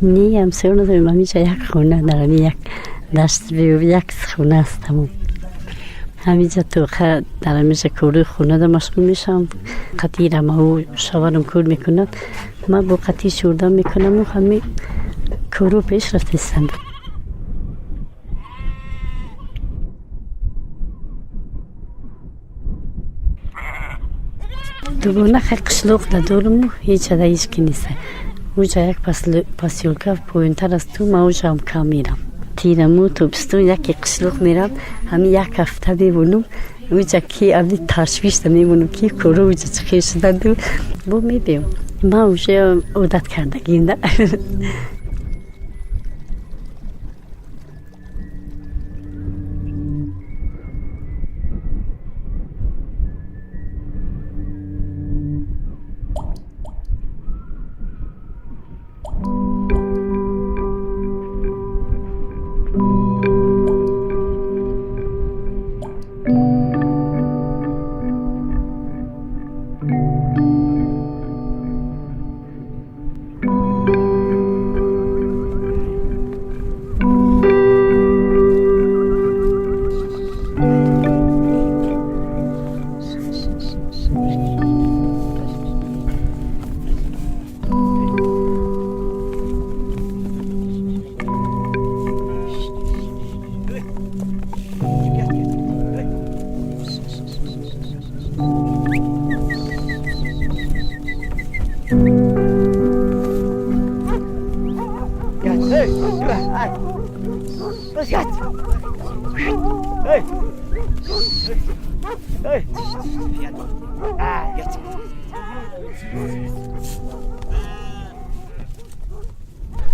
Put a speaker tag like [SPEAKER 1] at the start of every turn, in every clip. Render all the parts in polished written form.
[SPEAKER 1] Не, ҳамсоя надорем. Ҳаминҷа як хона, дар ҳамин як дашт як хона аст, тамом. Ҳаминҷа тоқа дар ҳаминҷа кори хонада машғул мешавам. Қатъи рамаҳо шаварам кор мекунад, ман бо қатъи шӯрдам мекунаму ҳами кору пеш рафтаистанд. Дугона хай қишлоқ надоруму ҳеҷ ада ҳеҷ ки нест. Уҷа як посёлка поёнтар аст, ту ман уҷаам кам мерам. Тираму тобистон яке қишлоқ мерам, ҳамин як ҳафта мемонум уҷа, ки ами ташвишда мемонум, ки коро уҷа чӣ хел шуданду, бо мебиём. Ман уже одат кардагим да.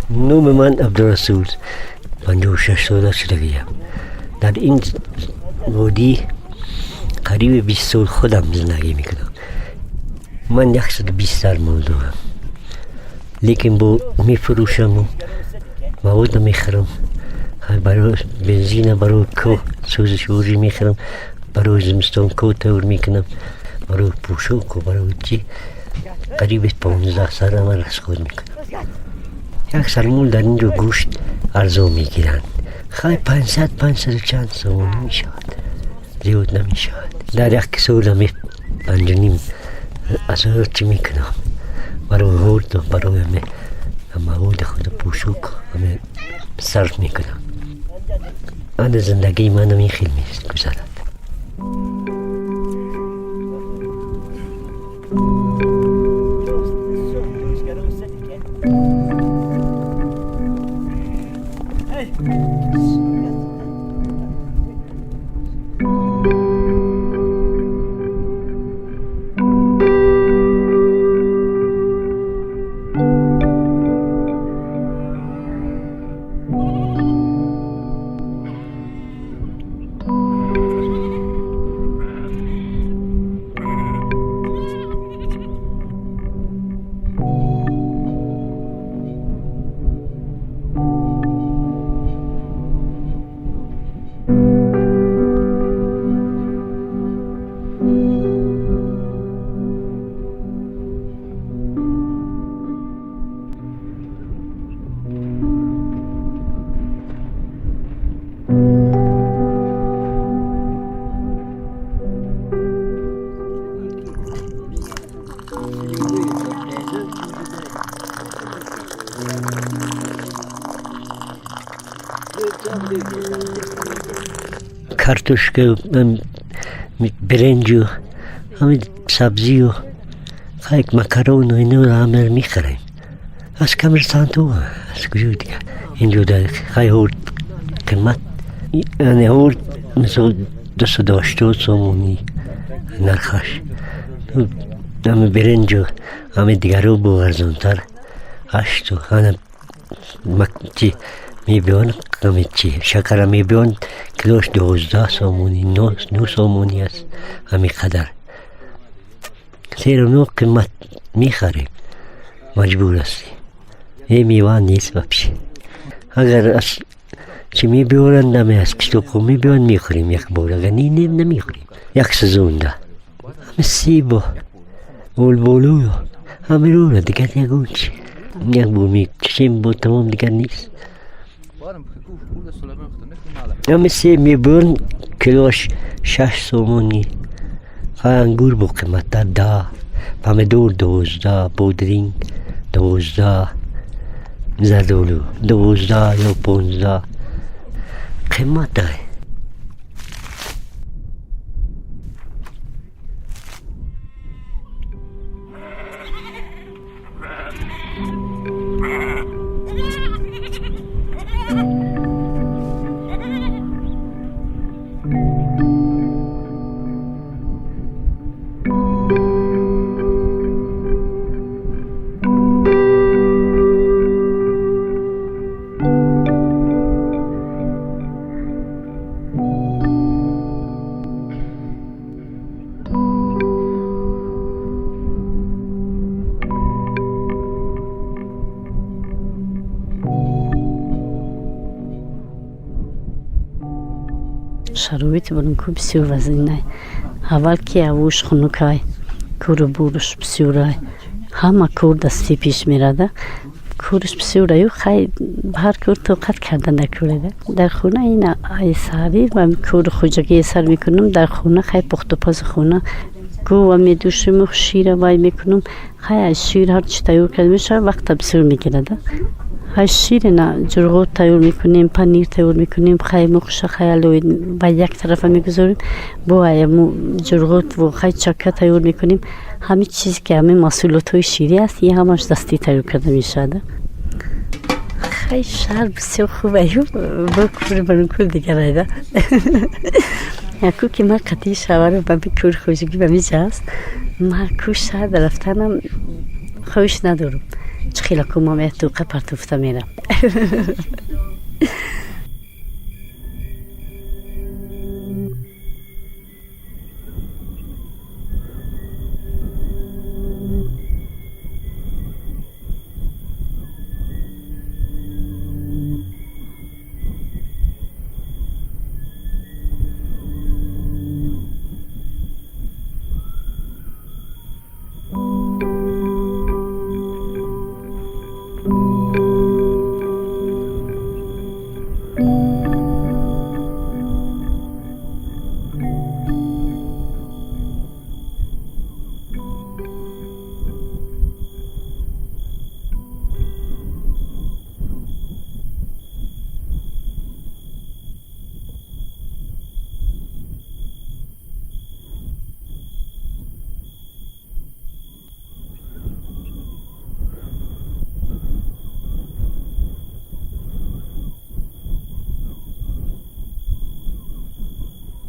[SPEAKER 2] Номи ман Абдурасул, 56 сола шудагиям. Дар ин водӣ қариби 20 сол худам зиндагӣ мекунам. Ман 120 сар мол дорам, лекин бо мефурӯшаму мавода мехӯрам, барои бензина, барои кӯҳ сӯзишворӣ мехӯрам, барои зимистон кӯҳ тавр мекунам, барои пӯшоку барои чӣ қариби 15 сара ман расход мекунам. Як сар мол дар инҷо гӯшт арзон мегиранд, хай 500, 500 чанд сомонӣ мешавад, зиёд намешавад. Дар як сол ами 5,5 ҳазор чӣ мекунам барои ҳурду барои ами маводи худу пӯшок ами сарф мекунам. Ана зиндагии манам ин хел мегузарад. Картошка, برنج, همین سبزی و یک مکرون و اینا رو همه میخریم از کمرستان. تو از کجا دیگه؟ اینجا در خیلی هورد قیمت، یعنی هورد مثل 280 سومونی نرخش، همه برنج و همه دیگرو بو ارزانتر هشت و همه چی میبیان، همه چی شکر میبیان، کیلوش 12 سومونی، 9 سومونی است. همین قدر سیر نو قیمت میخریم، مجبور هستیم. یه میوه نیست вообще. اگر از چی میبیارند، همه از کشتوکو میبیان، میخوریم یک بار، اگر نی نمیخوریم. یک سزون ده همه سیب و آلبالو همه رو دیگه یگون چی. یک بار میکشیم با تمام دیگر نیست. همه سیب میبرن کیلوش 6 سومونی. انگور با قیمت 10، پمدور 12، بودرینگ 12، زردآلو 12 یا 15 قیمت داره.
[SPEAKER 1] Шароити Булункӯ бисёр вазнинай. Аввал ки ҳавош хунукай, кору борш бисёрай, ҳама кор дастӣ пеш мерада, корш бисёраю. Хай, ҳар кор тоқат карда накӯреда. Дар хона ин саҳарӣ кору хоҷагие сар мекунам. Дар хона, хай, пухтупази хона, гова медӯшиму шира вай мекунам. Хай, аз шир ҳар чӣ тайёр карда мешавад, вақта бисёр мегирада. Хай, ширина ҷурғот тайёр мекунем, панир тайёр мекунем, қаймоқша, хай, ба як тарафа мегузорем, бо ҷурғот хай, чака тайёр мекунем. Ҳамин чизе ки ҳамин маҳсулотҳои ширӣ аст, и ҳамаш дастӣ тайёр карда мешавад. Хай, шаҳр бисёр хуб аю, бо кури барункул дигар айда. Яку ки ман қатъи шаваро ба кури хоҷагӣ ба миҷа аст, ман ку шаҳр рафтанам хоҳиш надорам. Чӣ хела ку ман як тоқа партофта мерам.